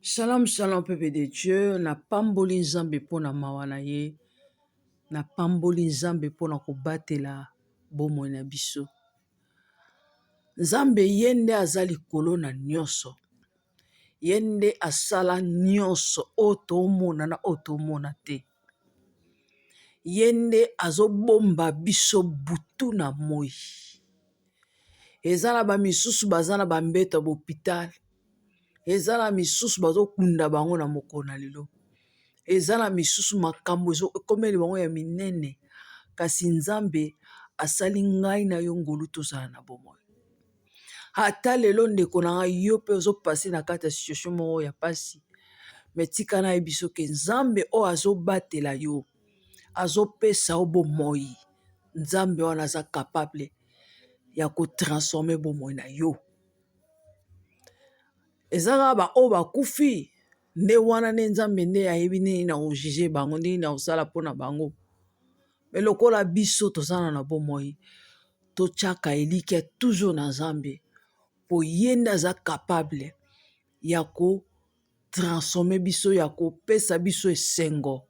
Shalom shalom peuple de Dieu, napamboli Nzambe mpo na mawa na ye, napamboli Nzambe mpo na kobatela bomoi na biso. Nzambe ye nde aza likolo na nyonso, ye nde asala nyonso oyo tomona na oyo tomona te. Ye nde azobomba biso butu na moi. Eza na ba misusu baza na ba mbeto ya ba hopital, eza na misusu bazokunda bango na mokolo na lelo, eza na misusu makambo ekomeli bango ya minene, kasi Nzambe asali ngai na yo ngolu tozala na bomoi. Ata lelo ndeko na ngai yo mpe ozo passer na kati ya situation moko ya pasi, mais tika nayebisa yo ke Nzambe oyo azobatela yo, azopesa yo bomoi, Nzambe wana aza capable ya ko transformer bomoi na yo. Eza kaka ba oyo bakufi nde wana nde Nzambe nde ayebi nini na ko juger bango, ndenge nini na kosala mpona bango. Mais lokola biso toza na bomoi, totiaka elikya toujours na Nzambe po ye nde aza capable ya ko transformer biso, ya kopesa biso esengo,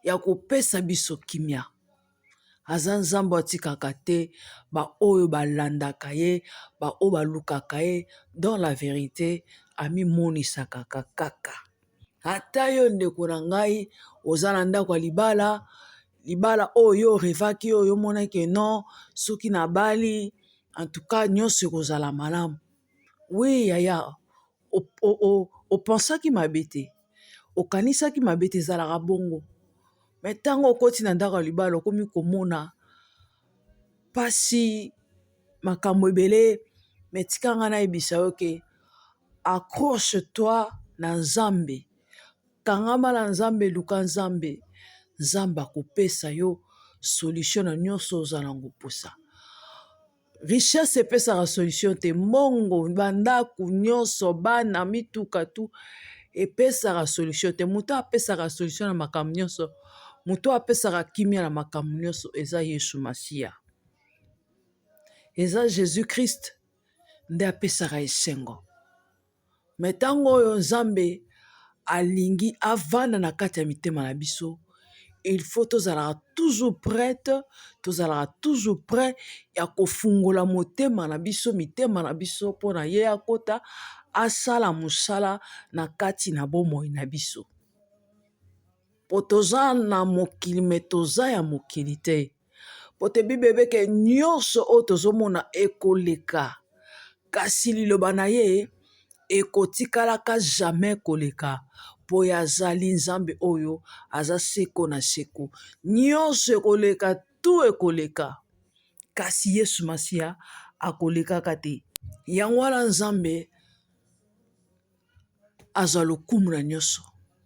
ya kopesa biso kimia. Aza Nzambe oyo atikaka te ba oyo balandaka ye, ba oyo balukaka ye dans la verite, amimonisaka kaka. Ata yo ndeko na ngai oza na ndako ya libala, libala oyo yo orevaki, oyo omonaki non soki nabali en tout cas nyonso ekozala malamu. Oui yaya, opensaki mabe te, okanisaki mabe te, ezalaka bongo. Mais ntango okoti na ndako ya libala okomi komona pasi, makambo ebele, mais tika ngai nayebisa yo ke accroche toi na Nzambe, kangama na Nzambe, luka Nzambe, Nzambe akopesa yo solution na nyonso oza nango mposa. Richesse epesaka solution te, mbongo, bandako nyonso, bana, mituka tout epesaka solution te. Moto apesaka solution na makambo nyonso, moto apesaka kimia na makambo nyonso eza Yesu Masiya, eza Jesus Christ nde apesaka esengo. Mais ntango oyo Nzambe alingi avanda na kati ya mitema na biso, il faut tozalaka toujours prête, tozalaka toujours prêt ya kofungola motema na biso, mitema na biso mpona ye akota asala mosala na kati na bomoi na biso. Po toza na mokili mais toza ya mokili te. Po te Bible elobi ke nyonso oyo tozomona ekoleka, kasi liloba na ye ekotikalaka jamais koleka, po ye azali Nzambe oyo aza seko na seko. Nyonso ekoleka, tout ekoleka, kasi Yesu Masiya akolekaka te. Yango wana Nzambe azwa lokumu na nyonso.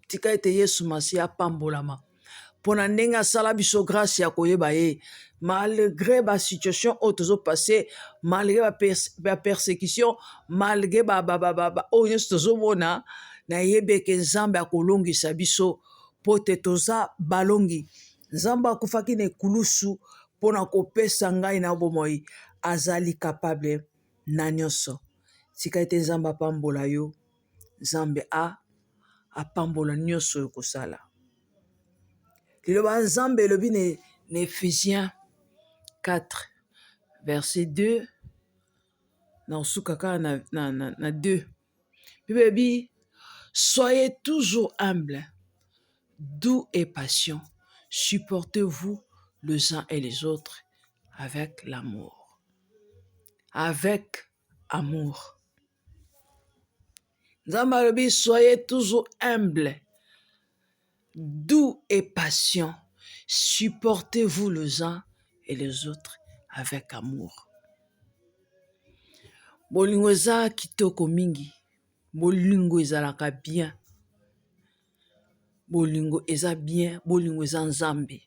Tika ete Yesu Masiya apambolama mpo na ndenge asala biso grâce ya koyeba ye malgré ba situation oyo tozopasse, malgré ba persécution, malgré oyo nyonso tozomona, nayebi eke Nzambe akolongisa biso mpo te toza balongi. Nzambe akufaki na ekulusu mpo na kopesa ngai na bomoi, azali capable na nyonso. Tika ete Nzambe apambola yo, Nzambe a apambola nyonso oyo kosala. Liloba ya Nzambe elobi na Ephésiens 4 verset 2 na kosuka kaka na 2. Bible elobi soyez toujours humble, doux et patient, supportez-vous les uns et les autres avec l'amour. Avec amour. Nzambe alobi soyez toujours humble, doux et patient, supportez-vous les uns et les autres avec amour. Bolingo eza kitoko mingi, bolingo ezalaka bien, bolingo eza bien, bolingo eza Nzambe.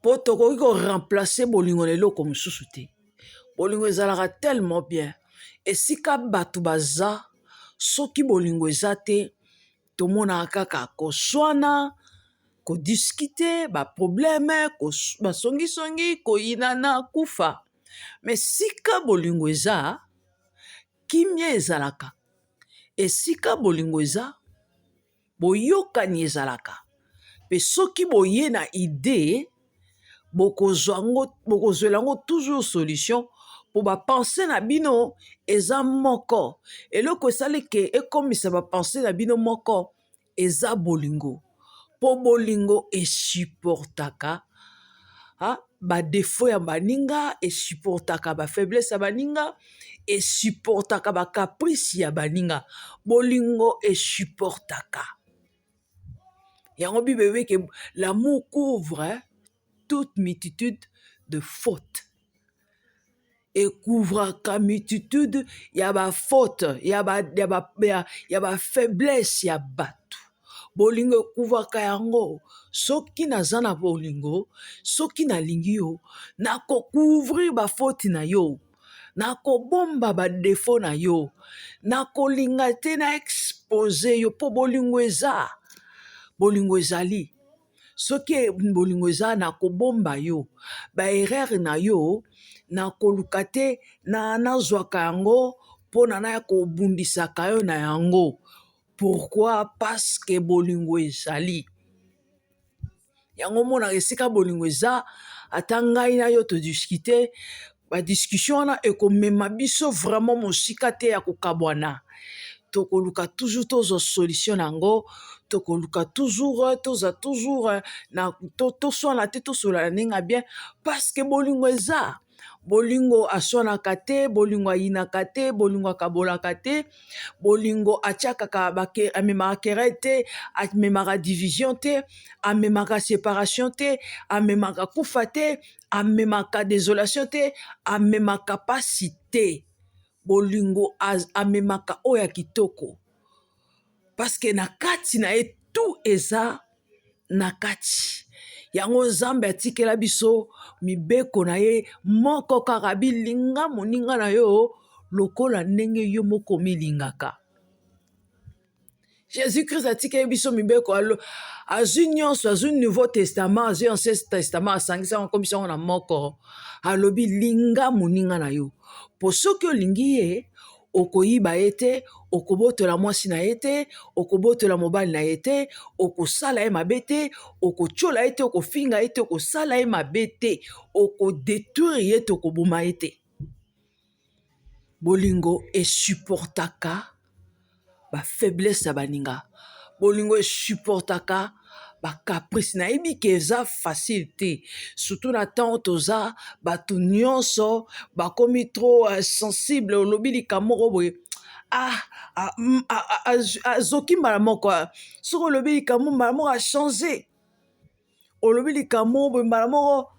Po tokoki ko remplacer bolingo na eloko mosusu te. Bolingo ezalaka tellement bien, esika bato baza soki bolingo eza te, tomonaka kaka koswana, ko discuter ba problème, basongisongi, koyinana, kufa. Mais sika bolingo eza, kimia ezalaka, esika bolingo eza, boyokani ezalaka. Mpe soki boye na idee, bokozwela yango toujours solution mpo ba pensee na bino eza moko. Eloko esali ke ekomisa ba pensee na bino moko eza bolingo, mpo bolingo esupportaka ba defaut ya baninga, esupportaka ba faiblesse ya baninga, esupportaka ba caprice ya baninga. Bolingo esupportaka yango. Bible elobi ke l'amour couvre toute multitude de fautes. Ecouvraka multitude ya ba faute, ya ba faiblesse ya bato. Bolingo ecouvraka yango. Soki naza na bolingo, soki nalingi yo, nakocouvrir ba faute na yo, nakobomba ba défaut na yo, nakolinga te na expose yo, mpo bolingo eza, bolingo ezali. Soki bolingo eza, nakobomba yo ba erreur na yo, nakoluka te na nazwaka yango mpona naya kobundisaka yo na yango. Pourquoi? Parce que bolingo ezali. Yango omonaka, esika bolingo eza, ata ngai na yo todiscuter, ba discussion wana ekomema biso vraiment mosika te ya kokabwana. Tokoluka toujours tozwa solution na yango, tokoluka toujours tozwa toujours na toswana te, tosolola na ndenge ya bien, parce que bolingo eza. Bolingo aswanaka te, bolingo ayinaka te, bolingo akabolaka te, bolingo atiakaka, amemaka querelle te, amemaka division te, amemaka séparation te, amemaka kufa te, amemaka désolation te, amemaka pasi te. Bolingo amemaka oyo ya kitoko, parce que na kati na ye tout eza na kati. Yango Nzambe atikela biso mibeko na ye moko kaka: bilinga moninga na yo lokola ndenge yo moko omilingaka. Jésus Christ atikeli biso mibeko, azwi nyonso, azwi Nouveau Testament, azwi Ancien Testament, asangisi yango, akomisi yango na moko. Alobi: linga moninga na yo, mpo soki olingi ye, okoyiba ye te, okobotola mwasi na ye te, okobotola mobali na ye te, okosala ye mabe te, okotiola ye te, okofinga ye te, okosala ye mabe te, okodétruire ye te, okoboma ye te. Bolingo esupportaka ba faiblesse ya baninga, bolingo esupportaka ba caprice. Nayebi ke eza facile te, surtout na ntango toza bato nyonso bakomi trop sensible. Olobi likambo moko boye, ah, azoki mbala moko. Soki olobi likambo, mbala moko achange. Olobi likambo boye, mbala moko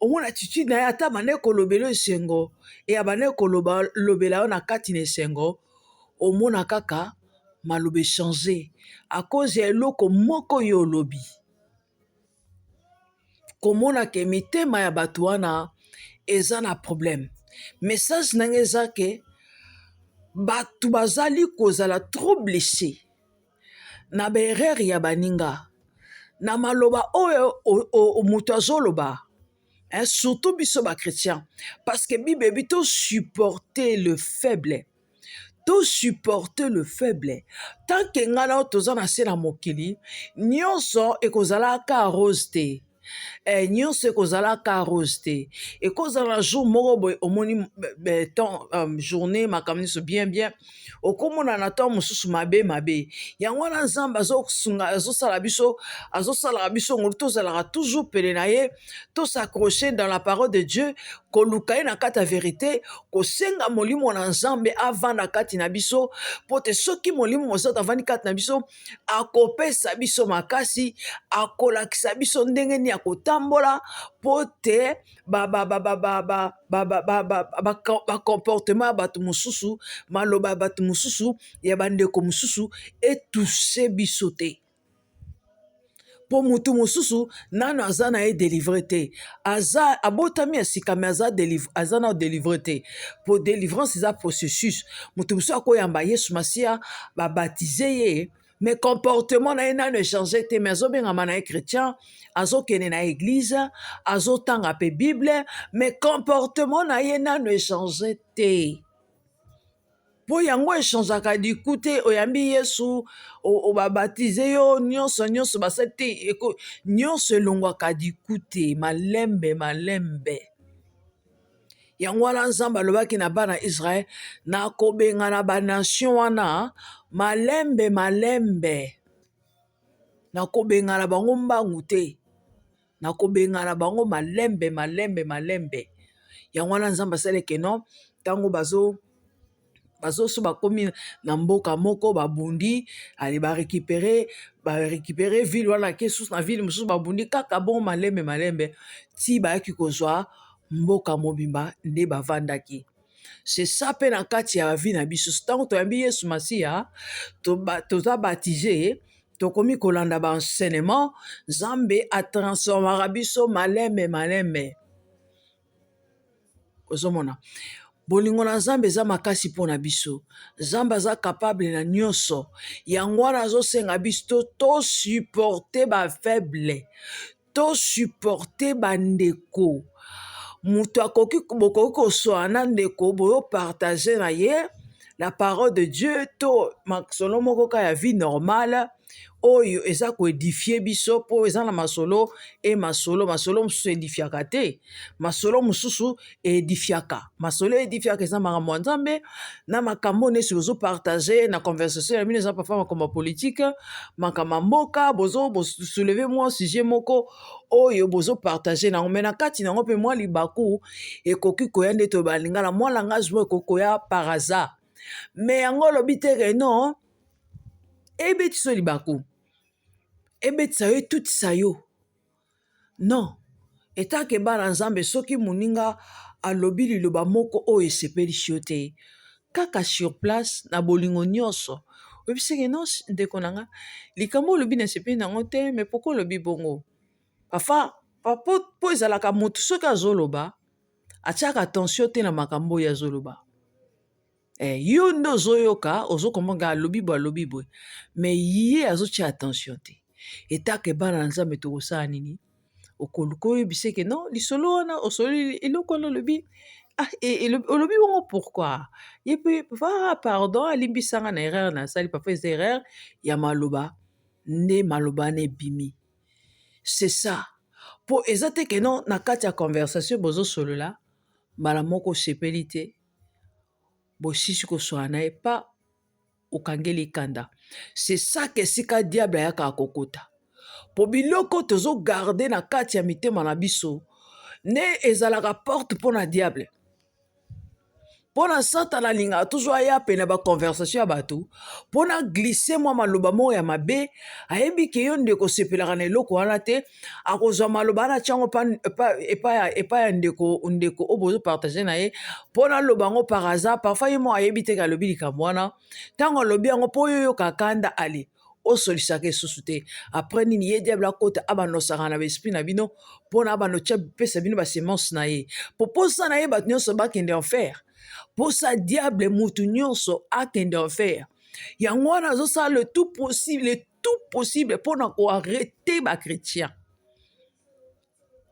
omona attitude na ye. Ata bande kolobela esengo e, abande kolobela yo na kati na esengo, omona kaka maloba echange à cause ya eloko moko yo olobi. Komona ke mitema ya bato wana eza na problème. Message na ngai eza ke bato bazali kozala trop blessé na ba erreur ya baninga, na maloba oyo moto azoloba, hein, surtout biso ba chrétien, parce que Bible ebi tosupporter le faible, tosupporter le faible. Tant que ngai na oyo toza na se na mokili, nyonso ekozalaka rose te. Nyonso ekozalaka rose te. Ekozala na jour moko boye, omoni temps, journée, makambo nyonso bien bien, okomona na temps mosusu mabe mabe. Yango wana Nzambe azosunga, azosala biso, azosalaka biso ngolu, tozalaka toujours pene na ye, tos'accroche dans la parole de Dieu, koluka ye na kati ya vérité, kosenga Molimo na Nzambe avanda kati na biso, po te soki Molimo Mosantu avandi kati na biso, akopesa biso makasi, akolakisa biso ndenge nini ya kotambola, mpo te ba comportement ya bato mosusu, maloba ya bato mosusu, ya bandeko mosusu etouche biso te. Mpo motu mosusu nano aza na ye délivré te, aza abotami ya sika, me aza na délivré te, mpo délivrance eza processus. Motu mosusu akoyamba Yesu Masiya, babaptiser ye, mais comportement na ye nano echange te, mais azobengama na ye chrétien, azokende na église, azotanga mpe Bible, mais comportement na ye nano echange te. Mpo yango echangeaka du coup te. Oyambi Yesu, babaptiser yo, nyonso nyonso basali te, nyonso elongwaka du coup te, malembe malembe. Yango wana Nzambe alobaki na bana Israel: "Nakobengana banation wana malembe malembe, nakobengana bango mbangu te, nakobengana bango malembe malembe malembe." Yango wana Nzambe asalaki no ntango bazoso bakomi na mboka moko, babundi, ale barécupérer ville wana, ke susu na ville mosusu, babundi kaka bongo malembe malembe ti bayaki kozwa mboka mobimba nde bavandaki. C'est ça mpe na kati ya vie na biso. Ntango toyambi Yesu Masiya, toza baptisé, tokomi kolanda baenseignement, Nzambe atransformaka biso malembe malembe. Ozomona bolingo na Nzambe eza makasi mpo na biso. Nzambe aza capable na nyonso. Yango wana azosenga biso tosupporter bafaible, tosupporter bandeko. Moto akoki, bokoki koswana na ndeko, boyopartager na ye la parole de Dieu to masolo moko ka ya vie normale oyo eza koédifier biso, mpo eza na masolo e masolo masolo mosusu édifiaka te, masolo mosusu édifiaka. Masolo édifiaka eza makambo ya Nzambe na makambo nesi bozopartager na conversation ya bino. Eza parfois makambo ya politike, makambo ya mboka, bosoulever mwa sujet moko oyo bozopartager nango, mais na kati nango mpe mwa libaku ekoki koya nde to balingala, mwa langage moko ekoki koya par hasard. Mais yango olobi te ke non, ebetisa libaku, ebetisa yo, etutisa yo. Non, etake bana Nzambe, soki moninga alobi liloba moko oyo esepelisi yo te, kaka sur place, na bolingo nyonso, oyebisaki: "Non, ndeko na nga, likambo olobi nasepeli nango te, mais pourquoi olobi bongo?" Parfois po ezalaka motu soki azoloba, atiaka attention te na makambo oyo azoloba. Yo nde ozoyoka, ozokomanga alobi boye, alobi boye, mais ye azotia attention te. Etake bana na Nzambe, tokosala nini? Okoluka oyebisa eke non, lisolo wana osololi, eloko wana olobi, ah, olobi bongo pourquoi? Ye mpe: "Ah, pardon, alimbisanga na erreur nasali." Parfois eza erreur ya maloba nde maloba wana ebimi. C'est ça, mpo eza te ke non, na kati ya conversation bozosolola, mbala moko osepeli te, bosisi koswala na ye pa, okangeli kanda. C'est ça ke esika diable ayakaka kokota, mpo biloko tozogarder na kati ya mitema na biso nde ezalaka porte mpo na diable, mpo na Satana. Alingaka toujours aya pene baconversation ya bato mpo na glisser mwa maloba moko ya mabe. Ayebi ke yo ndeko osepelaka na eloko wana te, akozwa maloba wana, tiango epai ya ndeko oyo bozopartager na ye, mpo na aloba yango par hasard. Parfois ye moko ayebi te ke alobi likambo wana. Ntango alobi yango, mpo oyo oyoka kanda, ale osolisaka esusu te. Après nini? Ye diable akota, abanosaka na baesprit na bino mpona abanda otya, pesa bino basemence na ye, po posa na ye bato nyonso bakende enfer. Posa diable, mutu nyonso akende enfer. Yango wana azosala le tout possible, le tout possible mpona koarrêter bachrétien.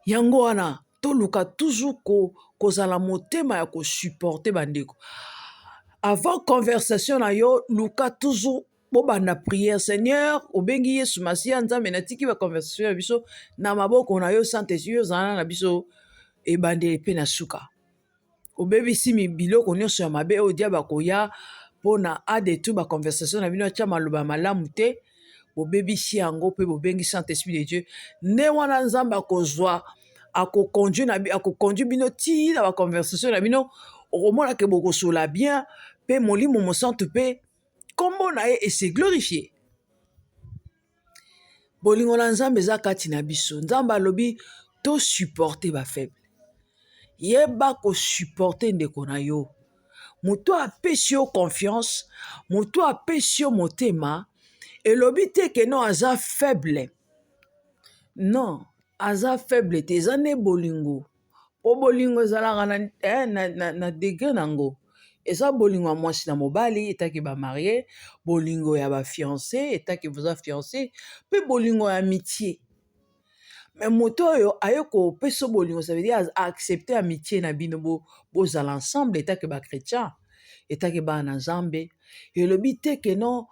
Yango wana toluka toujours kozala motema ya kosupporter bandeko. Avant conversation na yo, luka toujours bobanda prière: "Seigneur," obengi Yesu Masiya, "Nzambe, natiki baconversation ya biso na maboko na yo. Saint Esprit, ozala na biso ebandeli mpe na suka." Obebisi biloko nyonso ya mabe oyo diable akoya mpona adétruire baconversation na bino, atya maloba ya malamu te. Bobebisi yango mpe bobengi Saint Esprit de Dieu. Nde wana Nzambe akozwa, akoconduire bino ti na baconversation na bino. Okomona ke bokosola bien, mpe Molimo Mosantu mpe nkombo na ye ese glorifié. Bolingo na Nzambe eza kati na biso. Nzambe alobi tosupporter bafaible. Yeba kosupporter ndeko na yo, moto apesi yo confiance, moto apesi yo motema. Elobi te ke non, aza faible. Non, aza faible te, eza nde bolingo, po bolingo ezalaka na degré nango. Eza bolingo ya mwasi na mobali etaki bamariés, bolingo ya bafiancé etaki boza fiancé, mpe bolingo ya amitié. Mais moto oyo aye kopesa bolingo, ça veut dire accepter amitié na bino, bozala ensemble etake bachrétien. Etake bana na Nzambe, elobi te ke non,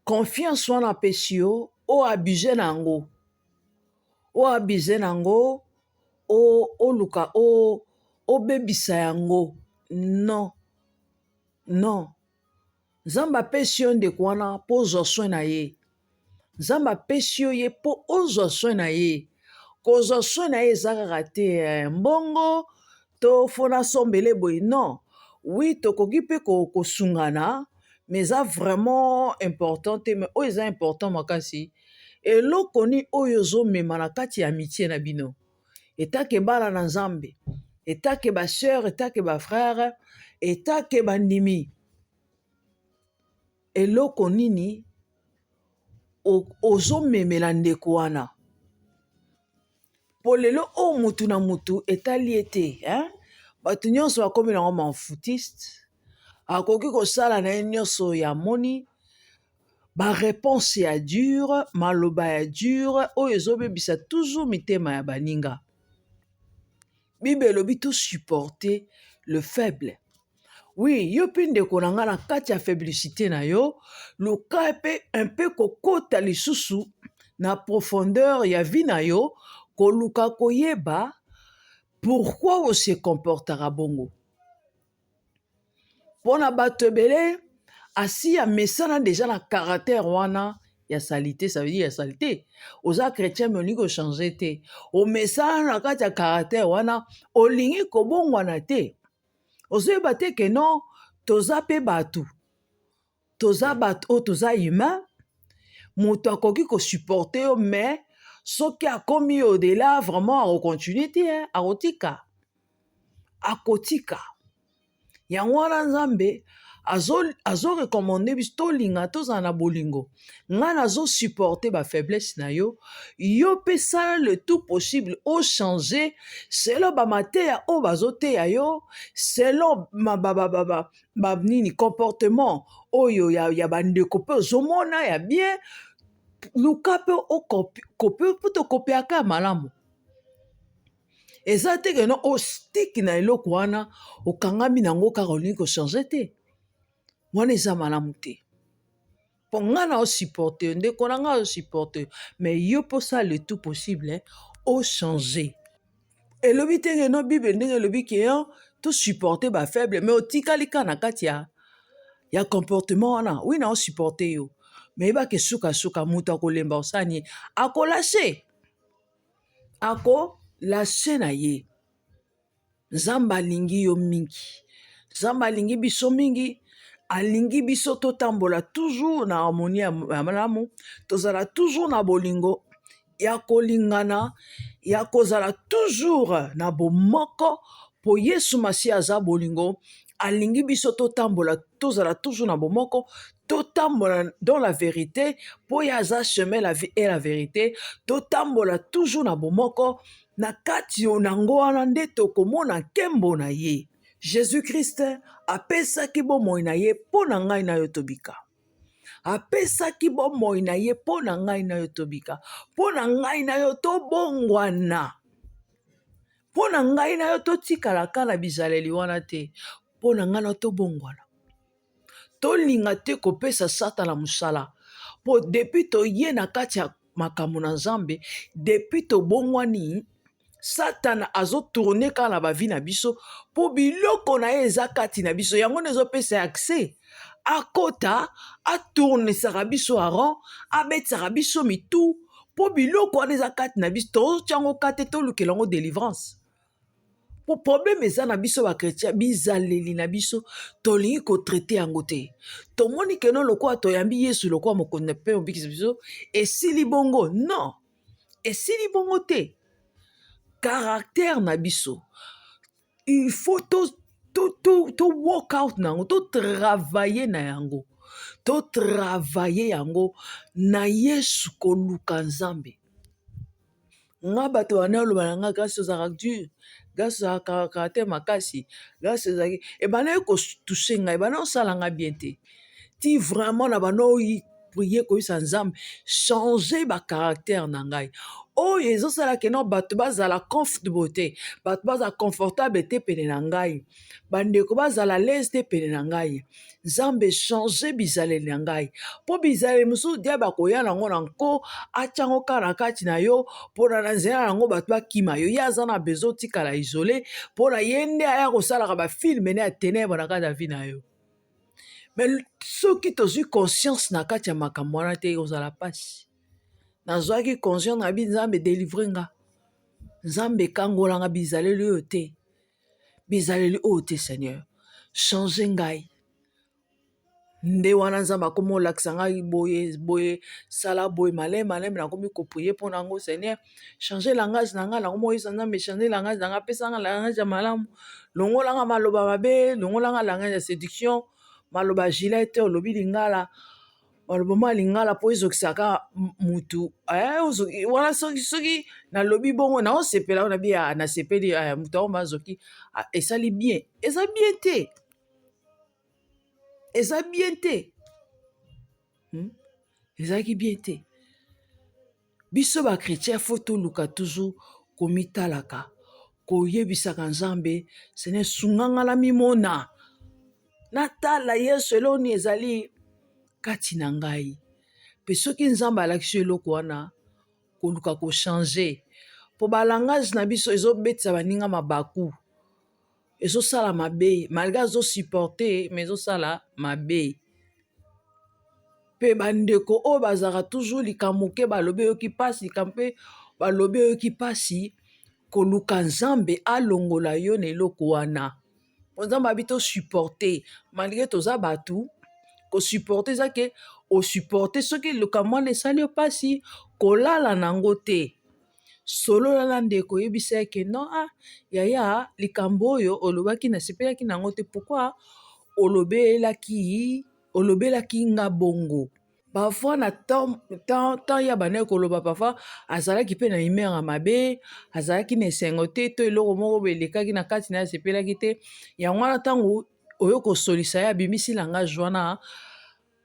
confiance wana apesi yo, oabuse na yango, oabuse na yango, oluka obebisa yango. Non, non. Nzambe apesi yo ndeko wana mpo ozwa soin na ye. Nzambe apesi yo ye mpo ozwa soin na ye. Kozwa soin na ye eza kaka te mbongo to fo nasombele boye, non. Oui, tokoki mpe kosungana, mais eza vraiment important te. Mais oyo eza important makasi, eloko nini oyo ozomema na kati ya amitié na bino etake bana na Nzambe, etake basœur, etake bafrère, etake bandimi? Eloko nini ozomemela ndeko wana? Po lelo oyo mutu na mutu etali ye te, hein? Bato nyonso bakomi nango m'en-foutiste. Akoki kosala na ye nyonso ya moni, baréponse ya dure, maloba ya dure oyo ezobebisa toujours mitema ya baninga. Bible elobi tosupporter le faible. Oui, yo mpe ndeko na ngai, na kati ya faiblicité na yo, luka mpe un peu kokota lisusu na profondeur ya vie na yo, koluka koyeba pourquoi ose comportaka bongo. Mpona bato ebele asi amesana déjà na caractère wana ya saleté. Ça veut dire ya saleté, oza chrétien mais olingi kochange te. Omesana na kati ya caractère wana, olingi kobongwana te. Ozoyeba te ke non, toza mpe bato, toza bato oyo toza humain. Moto akoki kosupporte yo, mais soki akomi au-delà, vraiment akocontinue te, akotika, akotika. Yango wana Nzambe azorecommander biso tolinga, tozala na bolingo. Ngai nazosupporte bafaiblesse na yo, yo mpe sala le tout possible ochange selon bamateya oyo bazoteya yo, selon banini, comportement oyo ya bandeko mpe ozomona ya bien. Luka mpe mpo tokopiaka ya malamu. Eza te ke non, ostiki na eloko wana, okangami nango kaka, olingi kochange te. Wana eza malamu te. Mpo ngai na osupporte yo, ndeko na ngai osupporte yo, mais yo mpo sala le tout possible ochange. Elobi te ke non, Bible ndenge elobi ke yo tosupporte bafaible, mais otikali kaka na kati ya comportement wana. Oui, na osupporte yo, mais yebaka sukasuka moto akolemba. Osani akolâcher, akolâcher na ye. Nzambe alingi yo mingi, Nzambe alingi biso mingi. Alingi biso totambola toujours na harmonie ya malamu, tozala toujours na bolingo ya kolingana, ya kozala toujours na bomoko, mpo Yesu Masiya aza bolingo. Alingi biso totambola, tozala toujours na bomoko, totambola dans la vérité, mpo ye aza chemin, la vie et la vérité. Totambola toujours na bomoko. Na kati nango wana nde tokomona nkembo na ye. Jésus Christ apesaki bomoi na ye mpo na ngai na yo tobika. Apesaki bomoi na ye mpo na ngai na yo tobika, mpo na ngai na yo tobongwana, mpo na ngai na yo totikalaka na bizaleli wana te, mpo na ngai na tobongwana. Tolinga te kopesa Satana mosala, mpo depuis toye na kati ya makambo na Nzambe, depuis tobongwani, Satana azotourne kaka na bavie na biso, mpo biloko na ye eza kati na biso. Yango nde ezopesa accès akota, atournesaka biso en rond, abetisaka biso mitu, mpo biloko wana eza kati na biso. Tozotya yango ka te, tolukela yango délivrance, po problème eza na biso bachrétien, bizaleli na biso tolingi kotraiter yango te. Tomoni ke non, lokola toyambi Yesu lokola mokonzi mpe mobikisi biso, esili bongo. Non, esili bongo te. Caractère na biso, il faut to work out na yango, totravaille na yango, totravaille yango na Yesu, koluka Nzambe. Nga bato bana oloba na nga: "Grâce, ozalaka dur, Grâce, ozalaka caractère makasi, Grâce." Ezalaki, ebandaki kotouche ngai, ebanda kosala nga bien te, ti vraiment na banda Koprier, koyebisa Nzambe: change bacaractère na ngai oyo ezosala que non, bato bazala comfortable te, bato bazala confortable te pene na ngai, bandeko bazala l'aise te pene na ngai. Nzambe, change bizaleli na ngai, mpo bizaleli mosusu diable akoya nango na nko, atyango kaka na kati na yo, mpona na nzela na yango bato bakima yo. Ye aza na besoin otikala isolé, mpona ye nde aya kosalaka bafilm ne ya ténèbre na kati ya vie na yo. Mais soki tozwi conscience na kati ya makambo wana te, ekozala mpasi. Nazwaki conscience na bi: Nzambe, délivre nga. Nzambe, ekangolanga bizaleli oyo te, bizaleli oyo te. Seigneur, change ngai. Nde wana Nzambe akomi olakisa ngai boye boye, sala boye, maleme maleme. Nakomi koprier mpo na yango: Seigneur, change langage na ngai. Nakomi oyebisa Nzambe: change langage na ngai, apesa nga langage ya malamu, longolanga maloba mabe, longolanga langage ya séduction, maloba gilete, olobi lingala, maloba mwa lingala mpo ezokisaka mutu wana. Soki nalobi bongo, naosepela oyo nabi, nasepeli motu yango mazoki, esali bien. Eza bien te, eza bien te, Ezalaki bien te. Biso bachrétien, faut toluka toujours komitalaka, koyebisaka Nzambe: Seigneur, sunganga na mimona, natala Yesu, eloni ezali kati na ngai. Mpe soki Nzambe alakisi eloko wana, koluka kochanger, mpo balangage na biso ezobetisa baninga mabaku, ezosala mabe. Malgré azosupporter, mais ezosala mabe. Mpe bandeko oyo bazalaka toujours likambo moke balobi, oyoki mpasi, likambo mpe balobi, oyoki mpasi. Koluka Nzambe alongola yo na eloko wana, po Nzambe abi tosupporter malgré toza bato. Kosupporter eza que osupporter soki likambo wana esali yo mpasi, kolala nango te. Solola na ndeko, oyebisa ye que non, ah yaya, likambo oyo olobaki, nasepelaki nango te. Pourquoi olobelaki nga bongo? Parfois na temps ya bandaki koloba, parfois azalaki mpe na humeur ya mabe, azalaki na esengo te, to eloko moko boye elekaki na kati na ye, asepelaki te. Yango wana, ntango oyo kosolisa ye, abimisi langage wana,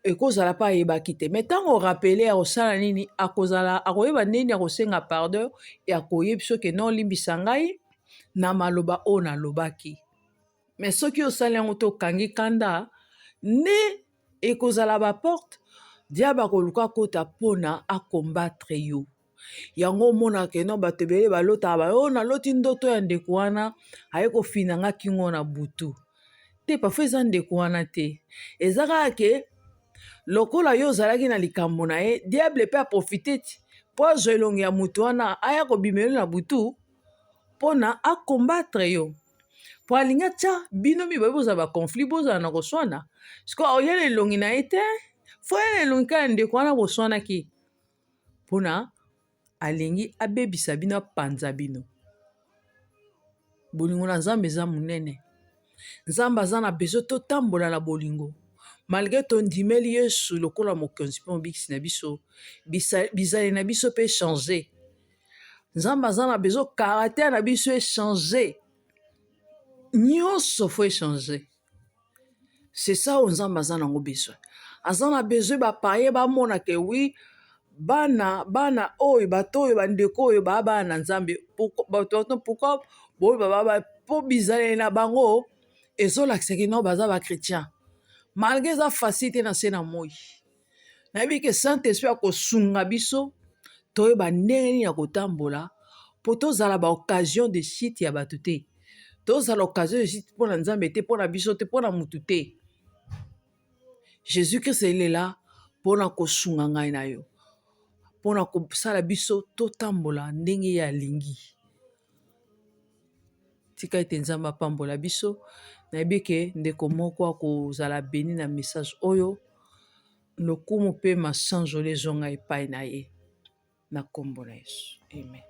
ekozala mpe ayebaki te. Mais ntango orappeler, akosala nini? Akozala, akoyeba ndeni akosenga pardon, akoyebi soki non, olimbisa ngai na maloba oyo nalobaki. Mais soki osali yango te, okangi kanda, nde ekozala baporte diable akoluka akota mpona acombattre yo. Yango omonaka eno bato ebele balotaka ba oyo: naloti ndoto ya ndeko wana aye kofina nga kingo na butu. Te, parfois eza ndeko wana te, eza kaka que lokola yo ozalaki na likambo na ye, diable mpe aprofiter ti mpo azwa elongi ya motu wana, aya kobimela na butu mpona acombattre yo, mpo alingi atya bino mibale bozala baconflit, bozala na koswana. Sikoyo oya na elongi na ye te, faut ya na elongi kaka ndeko wana boswanaki, mpona alingi abebisa bino, apanza bino. Bolingo na Nzambe eza monene. Nzambe aza na besoin totambola na bolingo. Malgré tondimeli Yesu lokola mokonzi mpe mobikisi na biso, bizali na biso mpe change. Nzambe aza na besoin caractère na biso echanger, nyonso faut echanger. C'est ça oyo Nzambe aza nango besoin. Aza na besoin bapaye bamona que oui, bana oyo, bato oyo, bandeko oyo baa bana na Nzambe. Pourquoi boyo baba? Mpo bizaleli na bango ezolakisaki no baza bachrétien, malgré eza facile te na se na moi. Nayebi que Saint Esprit akosunga biso toyeba ndenge nini ya kotambola, mpo tozala baoccasion de chute ya bato te, tozala occasion de chute mpo na Nzambe te, mpo na biso te, mpo na mutu te. Jésus Christ elela mpona kosunga ngai na yo, mpona kosala biso totambola ndenge ye alingi. Tika ete Nzambe apambola biso. Nayebi que ndeko moko akozala béni na message oyo. Lokumu mpe masanzoli ezonga epai na ye na nkombo na Yesu, amen.